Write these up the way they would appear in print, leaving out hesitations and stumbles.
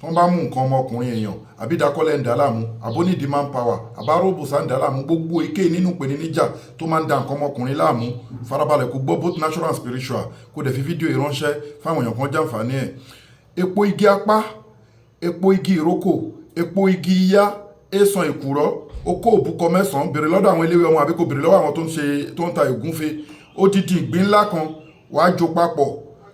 Tó ń bá mú nǹkan ọmọkùnrin èèyàn, àbí dakọ́lẹ̀ ń dà láàmú, àbónídìí man power, àbáróbùsà ń dà láàmú, gbogbo ike nínú ìpèníjà tó máa ń da nǹkan ọmọkùnrin láàmú, farabalẹ̀ kó gbọ́, both natural and spiritual. Kó dẹ̀ fi fídíò ìránṣẹ́ fáwọn èèyàn kan jàǹfààní ẹ̀. Epo igi apá, epo igi ìrókò, epo igi iyá, èèsàn èkùrọ́, okó òbúkọ mẹ́sàn-án, béèrè lọ́dọ̀ àwọn eléwé ọmọ, àbí kò béèrè lọ́wọ́ àwọn tó ń ṣe, tó ń ta ìgúnfe. Odidi ìgbín ńlá kan, wàá jó papọ̀.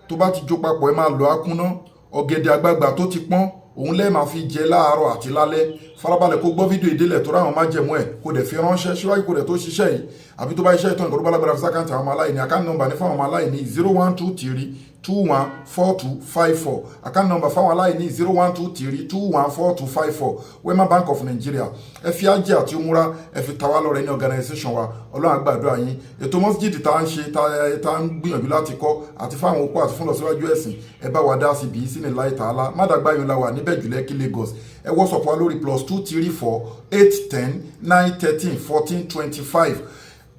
Tó bá ti jó papọ̀, ẹ máa lọ akúná. Ọ̀gẹ̀dẹ̀ àgbagbà tó ti pọ́n, òun lẹ́ẹ̀ máa fi jẹ láàárọ̀ àti lálẹ́. Farabalẹ̀ kó gbọ́ fídíò ìdílẹ̀ tó ráwọn májẹ̀mú ẹ̀, kó dẹ̀ fi ránṣẹ́ síwájú, kó dẹ̀ tó ṣiṣẹ́ yìí, àbí tó bá iṣẹ́ ìtàn ìkọ́ tó bá lágbára, fi sí account àwọn ọmọ aláìní. Account number ní fáwọn ọmọ aláìní: 0123214254. Account number fáwọn aláìní: 0123214254, Wema Bank of Nigeria. Ẹ fi ájì àti umura, ẹ fi tàwa lọ́rẹ ní organisation wa. Ọlọ́run á gbàdúrà yín. Ètò mọ́síjìdì tá à ń ṣe, tá ń gbìyànjú láti kọ́, àti fáwọn opó, àti fún lọ́síwájú ẹ̀sìn, ẹ bá wa dá sí bí sínú láì tààlà. Mádàgbáyò la wà níbẹ̀ jù, Lẹ́kí, Lagos. Ẹ WhatsApp wa lórí +2348109131425.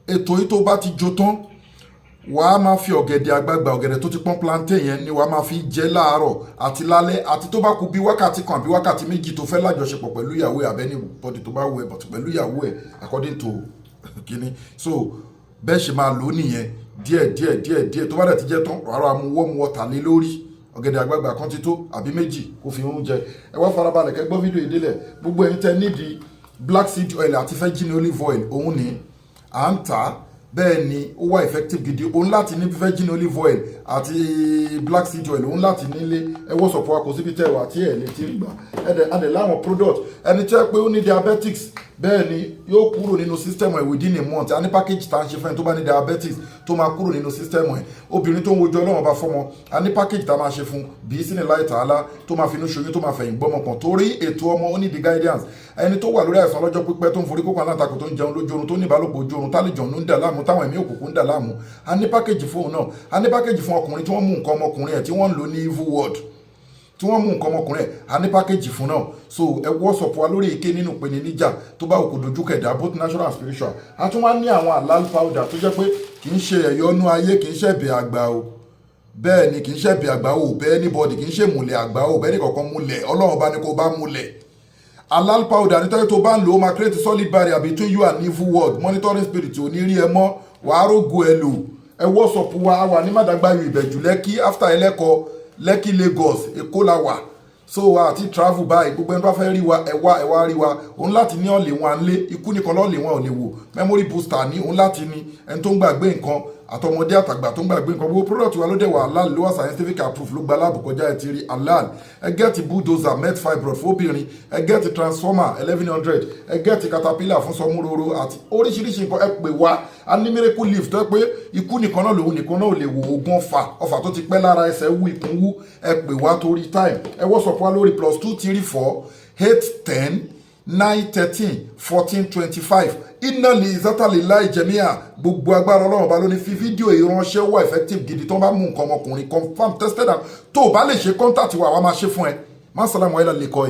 Ètò yìí, tó bá ti jó tán, wàá máa fi ọ̀gẹ̀dẹ̀ àgbagbà, ọ̀gẹ̀dẹ̀ tó ti pọ́n, plantain yẹn ni wàá máa fi jẹ láàárọ̀ àti lálẹ́, àti tó bá kù bí wákàtí 1 àbí wákàtí 2 tó fẹ́ lájọṣepọ̀ pẹ̀lú ìyàwó ẹ̀, àbẹ́ni bọ́dì tó bá wù ẹ̀ bọ̀tù pẹ̀lú ìyàwó ẹ̀, according to kíní. So bẹ́ẹ̀ ṣe máa lò ó nìyẹn, díẹ̀ díẹ̀ díẹ̀ díẹ̀. Tó bá dẹ̀ ti jẹ́ tán, rárá, mu warm water lé lórí. Ọ̀gẹ̀dẹ̀ àgbagbà kan ti tó àbí méjì kó fi oúnjẹ. Ẹ wá farabalẹ̀ kẹ́ gbọ́ fídíò ìdílẹ̀. Gbogbo ẹ̀yin tẹ́ nídìí black seed oil àti virgin olive oil, òun ni à ń tà á. Bẹ́ẹ̀ ni, ó wà effective gidi. Òun láti ní virgin olive oil àti black seed oil, òun láti nílé. Ẹ WhatsApp wa, kò síbi tẹ́ ẹ wà tí ẹ lè ti rí gbà. Ẹ̀dẹ̀ adẹ̀ láwọn product. Ẹni tí ẹ pé ó ní diabetics, bẹ́ẹ̀ ni, yóò kúrò nínú system ẹ̀ within a month. A ní package tá à ń ṣe fún ẹni tó bá ní diabetes, tó máa kúrò nínú system ẹ̀. Obìnrin tó ń wojú Ọlọ́run bá fọ́mọ, a ní package tá a máa ṣe fún bí sínú láì tààlà, tó máa finú ṣoyún, tó máa fẹ̀yìn gbọ́mọ pọ̀n, torí ètò ọmọ ó ní the guidance. Ẹni tó wà lórí àìsàn ọlọ́jọ́ pípẹ́, tó ń forí kókó aláǹtakùn, tó ń jẹun lójú oorun, tó ní ìbálòpọ̀ ojú oorun, tálíjọ̀ ń dà láàmú, táwọn ẹ̀mí òkùnkùn ń dà láàmú, a ní package fóun náà. A ní package fún ọkùnrin tí wọ́n mú nǹkan ọmọkùnrin ẹ̀, tí wọ́n ń lò ní evil world, tí wọ́n mú nǹkan ọmọkùnrin ẹ̀, a ní package fún náà. So ẹ WhatsApp wa lórí èké nínú ìpèníjà tó bá òkú dojú kẹ̀dá, both natural and spiritual. A tún wá ní àwọn halal powder tó jẹ́ pé kì í ṣe ẹ̀yọ́nú ayé, kì í ṣe ẹ̀bẹ̀ àgbà o. Bẹ́ẹ̀ ni, kì í ṣe ẹ̀bẹ̀ àgbà o, bẹ́ẹ̀ anybody, kì í ṣe múlẹ̀ àgbà o, bẹ́ẹ̀ ní kankan múlẹ̀. Ọlọ́run bá ní kó bá múlẹ̀. Halal powder nítorí tó bá ń lò ó, máa create solid barrier between you and evil world. Monitoring spirit ò ní rí ẹ mọ́, wàá rógo ẹ lò. Ẹ WhatsApp wa. A wà ní Mádàgbáyò, Ìbẹ̀jú, Lẹ́kí, after Ẹlẹ́kọ, Lẹ́kí, Lagos, Èkó la wà. So àti travel báyìí. Gbogbo ẹni tó bá fẹ́ rí wa, ẹ wá, ẹ wá rí wa. Òun láti ní ọ̀lẹ̀ wọn lé ikú nìkan lọ́ọ̀lẹ̀ wọn ò lè wò. Memory booster ní òun láti ní ẹni tó ń gbàgbé nǹkan, àtọmọdé àtàgbà tó ń gbàgbé nǹkan. Gbogbo product wa ló dẹ̀ wà halal, ló wà scientific approved, ló gba lab kọjá. Ẹ ti rí halal. Ẹ get bulldozer met fibroid fóbìnrin, ẹ get transformer 1100, ẹ get caterpillar fún sọmúroro àti oríṣiríṣi nǹkan. Ẹ pè wá. A ní miracle leaf tó yẹ pé ikú nìkan náà lòun nìkan náà ò lè wò, ogun ọfà, ọfà tó ti pẹ́ lára, ẹsẹ̀ wú, ikùn wú. Ẹ pè wá torí time. Ẹ WhatsApp wa lórí +2348109131425. Iná lè zátàlè láì jẹ̀míà. Gbogbo agbára Ọlọ́run ọba ló ní. Fi fídíò ìránṣẹ́, wà effective gidi. Tó ń bá mú nǹkan ọmọkùnrin, confirm, tested, and tó o bá lè ṣe, contact wa, àwa máa ṣe fún ẹ. Má sàlámù ayélujára lè kọ́ ẹ.